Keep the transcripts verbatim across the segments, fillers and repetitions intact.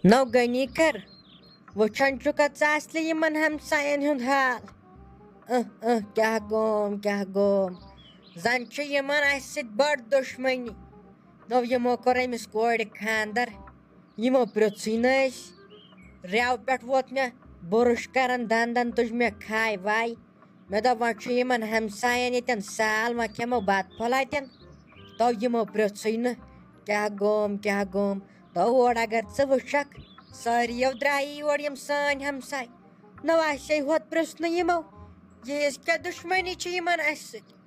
نو غنی کر، وٕچھان چھُکھا ژٕ اصلی یِمن ہمساین ہُنٛد حال؟ اہ اہ، کیٛاہ گوم، کیٛاہ گوم؟ زن چھِ یِمن اسہِ سۭتۍ بٔڑ دُشمنی۔ نو یِمو کوٚر أمِس کورِ خانٛدر، یِمو پرٛژھٕے نہٕ أسۍ۔ ریو پٮ۪ٹھ ووت مےٚ بُرُش کران، دندن تُج مےٚ کھاے واے۔ مےٚ دوٚپ، وۄنۍ چھُ یِمن ہمساین ییٚتٮ۪ن سال، وۄنۍ کھٮ۪مو بتہٕ پھوٚل اتٮ۪ن۔ تو یِمو پرٛژھٕے نہٕ، کیٛاہ گوم، کیٛاہ گوم؟ تو اور اگر ژٕ وٕچھکھ، سٲری یو درٛایی یور یِم سٲنۍ ہمساے۔ نہ آسے ہوت پرٛژھ نہٕ یِمو، یہِ أسۍ کیٛاہ دُشمنی چھِ یِمن اَسہِ سۭتۍ؟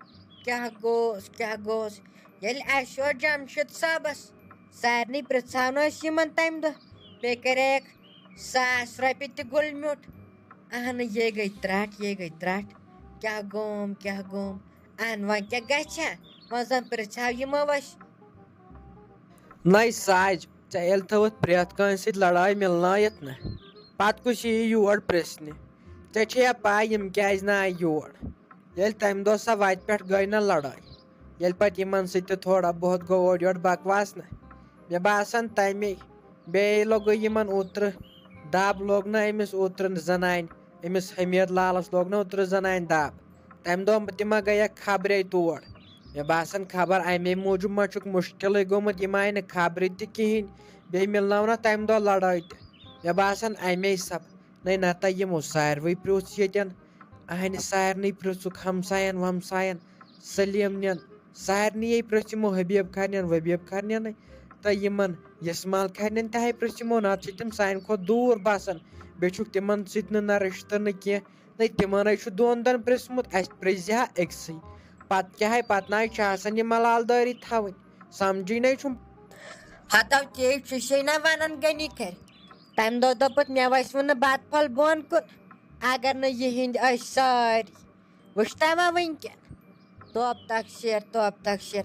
کیٛاہ گوس، کیٛاہ گوس؟ ییٚلہِ اَسہِ یور جمشید صٲبس سارنٕے پرٛژھاو نہٕ أسۍ یِمن تَمہِ دۄہ، بیٚیہِ کریکھ ساس رۄپیہِ تہِ گُلۍ میوٚٹھ۔ اہنہٕ، یے گٔے ترٛٹھ، یے گٔے ترٛٹھ۔ کیٛاہ گوم، کیٛاہ گوم؟ اہن، وۄنۍ کیٛاہ گژھِ ہا؟ وۄنۍ زن پرٛژھاو یِمو أسۍ۔ نَے ساج، ژےٚ ییٚلہِ تھٲوٕتھ پرٛٮ۪تھ کٲنٛسہِ سۭتۍ لڑٲے مِلنٲیِتھ نہ، پتہٕ کُس یِیہِ یور پرٛژھنہِ؟ ژےٚ چھےٚ یا پَے یِم کیٛازِ نہٕ آیہِ یور؟ ییٚلہِ تَمہِ دۄہ سۄ وَتہِ پٮ۪ٹھ گٔے نہ لڑٲے، ییٚلہِ پتہٕ یِمن سۭتۍ تہِ تھوڑا بہت گوٚو اورٕ یورٕ بکواس نہ، مےٚ باسان تَمے۔ بیٚیہِ لوٚگُے یِمن اوترٕ دب، لوٚگ نہ أمِس اوترٕ زنانہِ، أمِس حمید لالس لوٚگ نہ اوترٕ زنانہِ دب۔ تَمہِ دۄہ تہِ ما گٔیکھ خبرے تور؟ مےٚ باسان خبر اَمے موٗجوٗب ما چھُکھ مُشکِلٕے گوٚمُت، یِم آیہِ نہٕ خبرٕ تہِ کِہیٖنۍ۔ بیٚیہِ مِلنٲو نہ تَمہِ دۄہ لڑٲے تہِ۔ مےٚ باسان اَمے سب۔ نَے نتہٕ یِمو ساروٕے پرٛژھ ییٚتٮ۪ن۔ اَہنہِ سارنٕے پرٛژھُکھ، ہمساین ومساین، سلیمنٮ۪ن، سارنٕے پرٛژھ یِمو حبیب خانٮ۪ن وبیب خانٮ۪نٕے۔ تہٕ یِمن یسمال خانٮ۪ن تہِ ہے پرٛژھ یِمو، نتہٕ چھِ تِم سانہِ کھۄتہٕ دوٗر بسان۔ بیٚیہِ چھُکھ تِمن سۭتۍ نہٕ نہ رشتہٕ نہٕ کینٛہہ۔ نَے تِمن ہے چھُ دۄن دۄن پرٛژھمُت، اَسہِ پرٛژھِ ہا أکسٕے۔ پتہٕ کیٛاہ ہے، پتہٕ نہ ہے چھِ آسان یہِ ملالدٲری تھاوٕنۍ، سمجھٕے نَے چھُم۔ ہتو تے چھُ سے نہ ونان غنی کرِ۔ تمہِ دۄہ دوٚپُتھ، مےٚ وسہِ وُنہٕ بتہٕ پھوٚل بۄن کُن، اگر نہٕ یِہِنٛدۍ أسۍ سٲری۔ وٕچھتاوا وٕنکٮ۪ن؟ توپ تک شیر، توپ تک شیر۔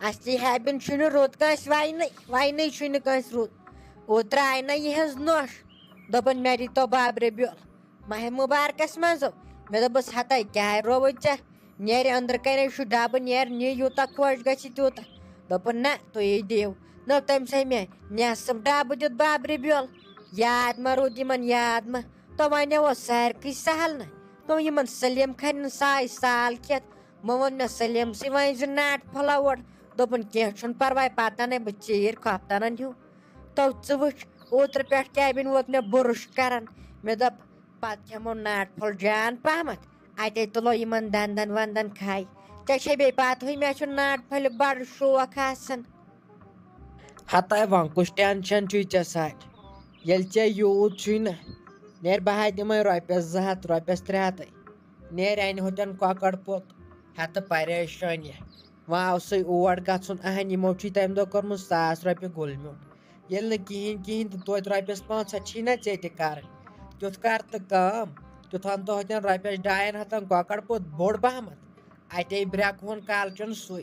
اصلی ہیبن چھُنہٕ رُت کٲنٛسہِ وَینٕے، وَینٕے چھُنہٕ کٲنٛسہِ رُت۔ اوترٕ آیہِ نہ یِہٕنٛز نوٚش، دوٚپُن، مےٚ دیٖتو بابرِ بیول۔ ماہِ مُبارکس منٛز۔ مےٚ دوٚپُس، ہتے کیٛاہ رووُے ژےٚ؟ نیرِ أنٛدرٕ کنے چھُ ڈبہٕ، نیر نہِ یوٗتاہ خۄش گژھِ تیوٗتاہ۔ دوٚپُن، نہ، تُہی دِیِو۔ نہ، تٔمۍ سٕے مےٚ نٮ۪صٕف ڈبہٕ دیُت بابرِ بیول۔ یاد ما روٗد یِمن، یاد ما؟ تو وۄنۍ اوس سارکٕے سہل نہ۔ تو یِمن سلیٖم کھنٮ۪ن ساے سال کھٮ۪تھ۔ مےٚ ووٚن مےٚ سلیٖمسٕے وۄنۍ زِ ناٹہٕ پھوٚلہ اوٚڑ۔ دوٚپُن، کینٛہہ چھُنہٕ پرواے، پتہٕ اَنے بہٕ ژیٖرۍ کۄپتنن ہیوٗ۔ تو ژٕ وٕچھ، اوترٕ پٮ۪ٹھ کیبن ووت مےٚ بُرُش کران۔ مےٚ دوٚپ، پتہٕ کھٮ۪مو ناٹہٕ پھوٚل جان پہمتھ، اتے تُلو یِمن دندن وندن کھے۔ ژےٚ چھے بیٚیہِ پتہٕے، مےٚ چھُ ناٹہٕ پھوٚلیُک بڑٕ شوق آسان۔ ہتے وۄنۍ کُس ٹینشن چھُے ژےٚ سۭتۍ؟ ییٚلہِ ژےٚ یوٗت چھُے نہ، نیرِ بہٕ ہا دِمے رۄپیس زٕ ہتھ، رۄپیس ترٛےٚ ہتھے۔ نیرِ انہِ ہوتٮ۪ن کۄکر پوٚت، ہتہٕ پریشٲنی۔ وۄنۍ آو سُے اور گژھُن، اہن، یِمو چھُے تمہِ دۄہ کوٚرمُت ساس رۄپیہِ گُلۍ میوٚٹھ۔ ییٚلہِ نہٕ کِہیٖنۍ، کِہیٖنۍ تہٕ توتہِ رۄپیَس پانٛژھ ہَتھ چھی نہ ژےٚ تہِ کَرٕنۍ۔ تیُتھ کَر تہٕ کٲم، تیُتھ اَن تہٕ ہوتٮ۪ن رۄپیَس ڈاین ہَتَن کۄکَر پوٚت بوٚڑ پَہمَتھ۔ اَتے برٛٮ۪کہٕ ہون کالچَن سُے۔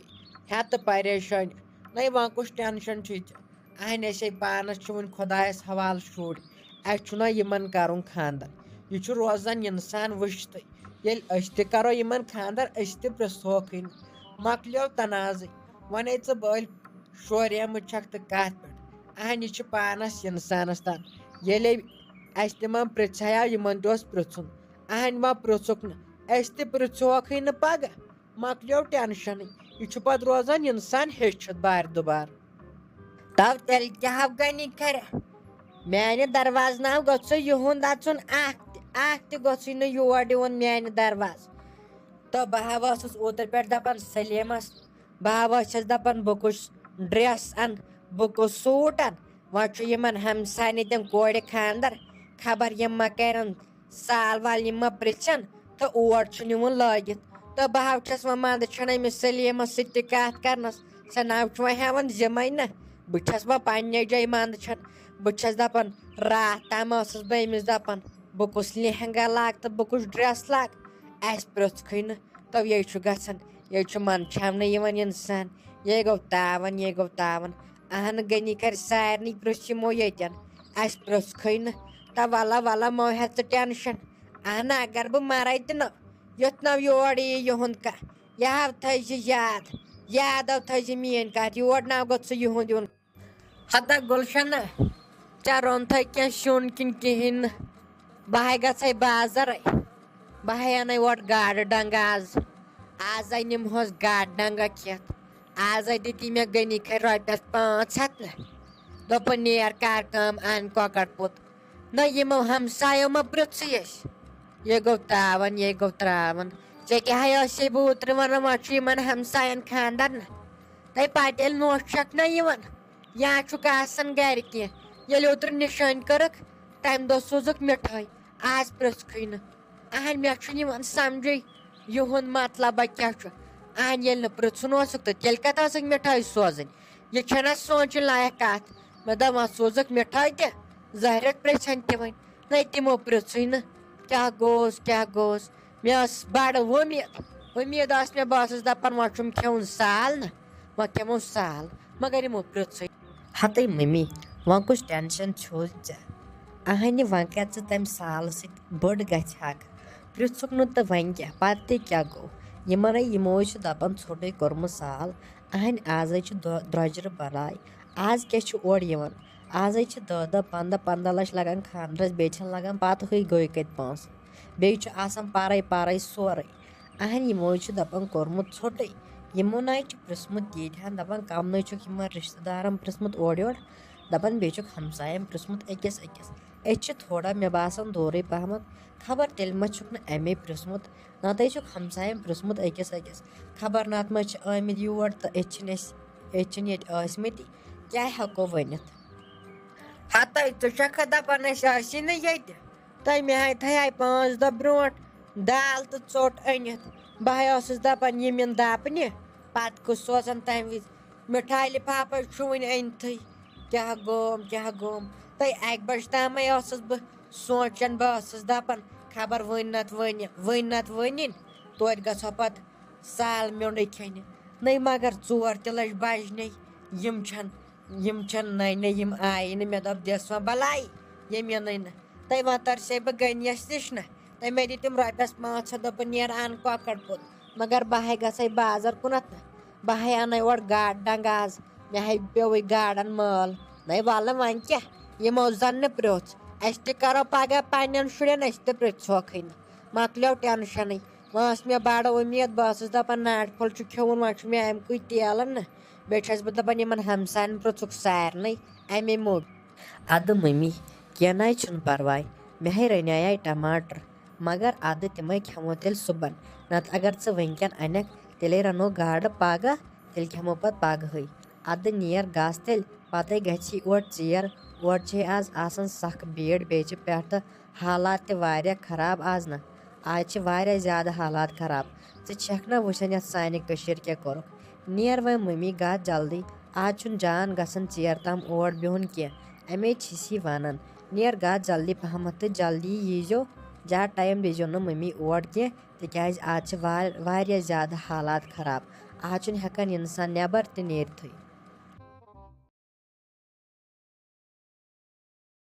ہٮ۪تہٕ پریشٲنۍ۔ نَے وۄنۍ کُس ٹٮ۪نشَن چھُے ژےٚ؟ اَہَنہِ أسے پانَس چھُ وٕنہِ خۄدایَس حوالہٕ شُرۍ۔ اَسہِ چھُنہ یِمَن کَرُن خانٛدَر۔ یہِ چھُ روزان اِنسان وٕچھتٕے۔ ییٚلہِ أسۍ تہِ کَرو یِمَن خانٛدَر، أسۍ تہِ پرٛژھوکھٕے نہٕ۔ مۄکلیو تنازٕے۔ وۄنۍ ہے ژٕ بٔلۍ شوریمٕژ چھکھ تہٕ کتھ پٮ۪ٹھ؟ اہنہِ چھِ پانس انسانس تام۔ ییٚلے اسہِ تِمن پرژھیاو، یِمن تہِ اوس پرژھُن۔ اہنہِ ما پرژھُکھ نہٕ، اسہِ تہِ پرژھوکھٕے نہٕ پگاہ۔ مۄکلیو ٹینشنٕے۔ یہِ چھُ پتہٕ روزان انسان ہیٚچھِتھ بارِ دُبارٕ۔ تو تیٚلہِ کیٛاہ ہو غنی کرِ؟ میانہِ دروازٕ ناو گوٚژھُے یِہُنٛد اژُن اکھ تہِ، اکھ تہِ گوٚژھُے نہٕ یور یُن میانہِ دروازٕ۔ تہٕ بہٕ ہا ٲسٕس اوترٕ پٮ۪ٹھ دپان سلیمس، بہٕ ہا ٲسٕس دَپان، بہٕ کُس ڈرٛٮ۪س اَن، بہٕ کُس سوٗٹ اَن؟ وۄنۍ چھُ یِمَن ہمساینہِ تِم کورِ خانٛدر، خبر یِم ما کَرن سال وال، یِم ما پرٛژھن۔ تہٕ اور چھُ نیوٗن لٲگِتھ۔ تہٕ بہٕ ہا چھَس وۄنۍ منٛدٕ چھَن أمِس سلیٖمَس سۭتۍ تہِ کَتھ کَرنَس، سۄ نہ چھُ وۄنۍ ہٮ۪وان ذِمَے نہ۔ بہٕ چھَس وۄنۍ پنٛنہِ جایہِ منٛدٕ چھَن، بہٕ چھَس دَپان، راتھ تام ٲسٕس بہٕ أمِس دَپان، بہٕ کُس لہنگا لاگہٕ تہٕ بہٕ کُس ڈرٛٮ۪س لاگہٕ؟ اَسہِ پرٛژھکھٕے نہٕ۔ تو یے چھُ گژھان، یے چھُ منٛدچھاونہٕ یِوان اِنسان۔ یے گوٚو تاوان، یے گوٚو تاوان۔ اہن، غنی کرِ سارنٕے پرٛژھ یِمو ییٚتٮ۪ن۔ اَسہِ پرٛژھکھٕے نہٕ۔ تہ وَلہ وَلہ، مہ ہےٚ ژٕ ٹٮ۪نشن۔ اہن، اگر بہٕ مَرے تہِ نہ، یُتھ نہ یور یی یِہُنٛد کانٛہہ۔ یہِ ہاو تھٲیزِ یاد، یادو تھٲیزِ میٛٲنۍ کَتھ، یور نہ گوٚژھ ژٕ یِہُنٛد یُن۔ ہتا گُلشنہ، ژےٚ روٚنتھے کینٛہہ سیُن کِنہٕ کِہیٖنۍ نہٕ؟ بہٕ ہاے گژھے بازرے، بہٕ ہاے اَنَے اورٕ گاڈٕ ڈنٛگہٕ آز۔ آزَے نِمہوس گاڈٕ ڈنٛگہ کھٮ۪تھ۔ آزَے دِتی مےٚ غنی کھے رۄپیَس پانٛژھ ہَتھ نہ۔ دوٚپُن، "نیر کر کٲم، اَن کۄکَر پوٚت۔" نہ یِمو ہمسایو ما پرٛژھٕے اَسہِ۔ یہِ گوٚو تاوَن، یہِ گوٚو ترٛاوَن۔ ژےٚ تہِ ہاے ٲسے بہٕ اوترٕ وَنان، وۄنۍ چھُ یِمَن ہمسایَن خاندر نہ۔ تَے پَتہٕ ییٚلہِ نوٚش چھَکھ نہ یِوان، یا چھُکھ آسان گرِ کینٛہہ، ییٚلہِ اوترٕ نِشٲنۍ کٔرٕکھ، تَمہِ دۄہ سوٗزٕکھ مِٹھٲے، آز پرٛژھکھٕے نہٕ۔ اہن، مےٚ چھُنہٕ یِوان سمجھے یِہُنٛد مطلبہ کیٛاہ چھُ۔ اہن، ییٚلہِ نہٕ پرٛژھُن اوسُکھ تہٕ تیٚلہِ کَتھ ٲسٕکھ مِٹھٲے سوزٕنۍ؟ یہِ چھَنہ سونٛچُن لایق کَتھ۔ مےٚ دوٚپ، وۄنۍ سوٗزٕکھ مِٹھٲے تہِ، ظٲہِر پرٛژھن تہِ وۄنۍ۔ نَے تِمو پرٛژھٕے نہٕ، کیٛاہ گوٚوس، کیٛاہ گوٚوس؟ مےٚ ٲس بڑٕ وۄمید، وۄمید ٲس مےٚ، بہٕ ٲسٕس دپان، وۄنۍ چھُم کھیوٚن سال نہ، وۄنۍ کھٮ۪مو سال، مگر یِمو پرٛژھٕے۔ ہتے ممی، وۄنۍ کُس ٹینشن چھُے ژےٚ؟ اہنہِ، وۄنۍ کیٛاہ ژٕ تمہِ سالہٕ سۭتۍ بٔڑ گژھِ ہاکھ؟ پرٛژھُکھ نہٕ تہٕ وۄنۍ کیٛاہ، پتہٕ تہِ کیٛاہ گوٚو؟ یِمنے، یِمو چھُ دپان ژھوٚٹُے کوٚرمُت سال۔ اہنہِ، آزے چھُ دۄ-، درۄجرٕ بلاے۔ آز کیٛاہ چھُ اورٕ یِوان؟ آزے چھِ دَہ دَہ، پنٛداہ پنٛداہ لَچھ لَگان خانٛدرَس، بیٚیہِ چھِنہٕ لَگان پَتہٕ ہٕے گٔے کَتہِ پونٛسہٕ۔ بیٚیہِ چھُ آسان پَرَے پَرَے سورُے۔ اَہَن، یِمو چھُ دَپان کوٚرمُت ژھوٚٹٕے۔ یِمو نَے چھُ پرٛژھمُت ییٚتہِ ہَن، دَپان کَم نَے چھُکھ یِمَن رِشتہٕ دارَن پرٛژھمُت اورٕ یورٕ، دَپان بیٚیہِ چھُکھ ہمسایَن پرٛژھمُت أکِس أکِس۔ أسۍ چھِ تھوڑا، مےٚ باسان، دوٗرٕے پَہمَتھ۔ خبر تیٚلہِ ما چھُکھ نہٕ اَمے پرٛژھمُت، نَتہٕ چھُکھ ہمسایَن پرٛژھمُت أکِس أکِس۔ خبر نَتہٕ ما چھِ آمٕتۍ یور تہٕ أسۍ چھِنہٕ أسۍ أسۍ چھِنہٕ ییٚتہِ ٲسمٕتی، کیٛاہ ہٮ۪کو ؤنِتھ؟ ہَتَے ژٕ چھَکھ دَپان أسۍ ٲسی نہٕ ییٚتہِ۔ تۄہہِ مےٚ ہاے تھایے پانٛژھ دۄہ برونٛٹھ دال تہٕ ژوٚٹ أنِتھ۔ بہٕ ہاے ٲسٕس دَپان یِم یِن دَپنہِ، پَتہٕ کُس سوزَن تَمہِ وِزِ؟ مِٹھایہِ لِفافَے چھُ وٕنہِ أنۍتھٕے۔ کیٛاہ گوم، کیٛاہ گوم؟ تۄہہِ اَکہِ بَجہِ تامَے ٲسٕس بہٕ سونٛچان، بہٕ ٲسٕس دَپان خبر وٕنۍ نَتہٕ وٕنہِ، وٕنۍ نَتہٕ وٕنِنۍ، توتہِ گژھو پَتہٕ سال میوٚنٛڈٕے کھیٚنہِ۔ نٔے مگر ژور تہِ لٔج بجنَے۔ یِم چھَن، یِم چھَن نَنہِ، یِم آیہِ نہٕ۔ مےٚ دوٚپ، "دِس وۄنۍ بَلاے، ییٚمہِ یِنَے نہٕ۔" تَے وۄنۍ تَرسے بہٕ غنیَس نِش نہ۔ تَے مےٚ دِتِم رۄپیَس پانٛژھ ہَتھ، دوٚپُن، "نیر اَن کۄکَر پوٚت۔" مگر بہٕ ہاے گژھے بازر کُنَتھ نہ۔ بہٕ ہاے اَنَے اورٕ گاڈٕ ڈنٛگہٕ آز۔ مےٚ ہاے پیوٚوُے گاڈَن مٲل۔ نَے وَلہٕ وۄنۍ کیٛاہ؟ یِمو زَن نہٕ پرٛوژھ۔ اَسہِ تہِ کَرو پَگاہ پنٛنٮ۪ن شُرٮ۪ن، أسۍ تہِ پرٛژھوکھٕے نہٕ۔ مۄکلیو ٹٮ۪نشَنٕے۔ وۄنۍ ٲس مےٚ بَڑٕ اُمید، بہٕ ٲسٕس دَپان ناٹہِ پھوٚل چھُ کھیوٚوُن، وۄنۍ چھُ مےٚ اَمہِ کُے تیلَن نہ۔ بیٚیہِ چھَس بہٕ دَپان یِمَن ہمسایَن پرٛژھُکھ سارنٕے اَمے موٗجوٗب۔ اَدٕ مٔمی، کینٛہہ نَے چھُنہٕ پَرواے، مےٚ ہے رَنیٛاے ٹماٹر، مگر اَدٕ تِمَے کھٮ۪مو تیٚلہِ صُبحن، نَتہٕ اگر ژٕ وٕنۍکٮ۪ن اَنَکھ، تیٚلے رَنو گاڈٕ پَگاہ، تیٚلہِ کھٮ۪مو پَتہٕ پَگہٕے۔ اَدٕ نیر گژھ تیٚلہِ، پَتَے گژھی اورٕ ژیر، اورٕ چھے آز آسان سَخ بیٖڑ، بیٚیہِ چھِ پٮ۪ٹھٕ حالات تہِ واریاہ خراب آز نہ۔ آز چھِ واریاہ زیادٕ حالات خراب۔ ژٕ چھَکھ نہ وٕچھان یَتھ سانہِ کٔشیٖرِ کیٛاہ کوٚرُکھ؟ نیر وۄنۍ مٔمی گژھ جلدی۔ آز چھُنہٕ جان گژھان ژیر تام اور بِہُن کینٛہہ۔ اَمے چھِس یہِ وَنان۔ نیر گژھ جلدی پَہمَتھ تہٕ جلدی ییٖزیو۔ زیادٕ ٹایم دیٖزیو نہٕ مٔمی اور کینٛہہ، تِکیٛازِ آز چھِ وا-، واریاہ زیادٕ حالات خراب۔ آز چھُنہٕ ہٮ۪کان اِنسان نٮ۪بَر تہِ نیٖرتھٕے۔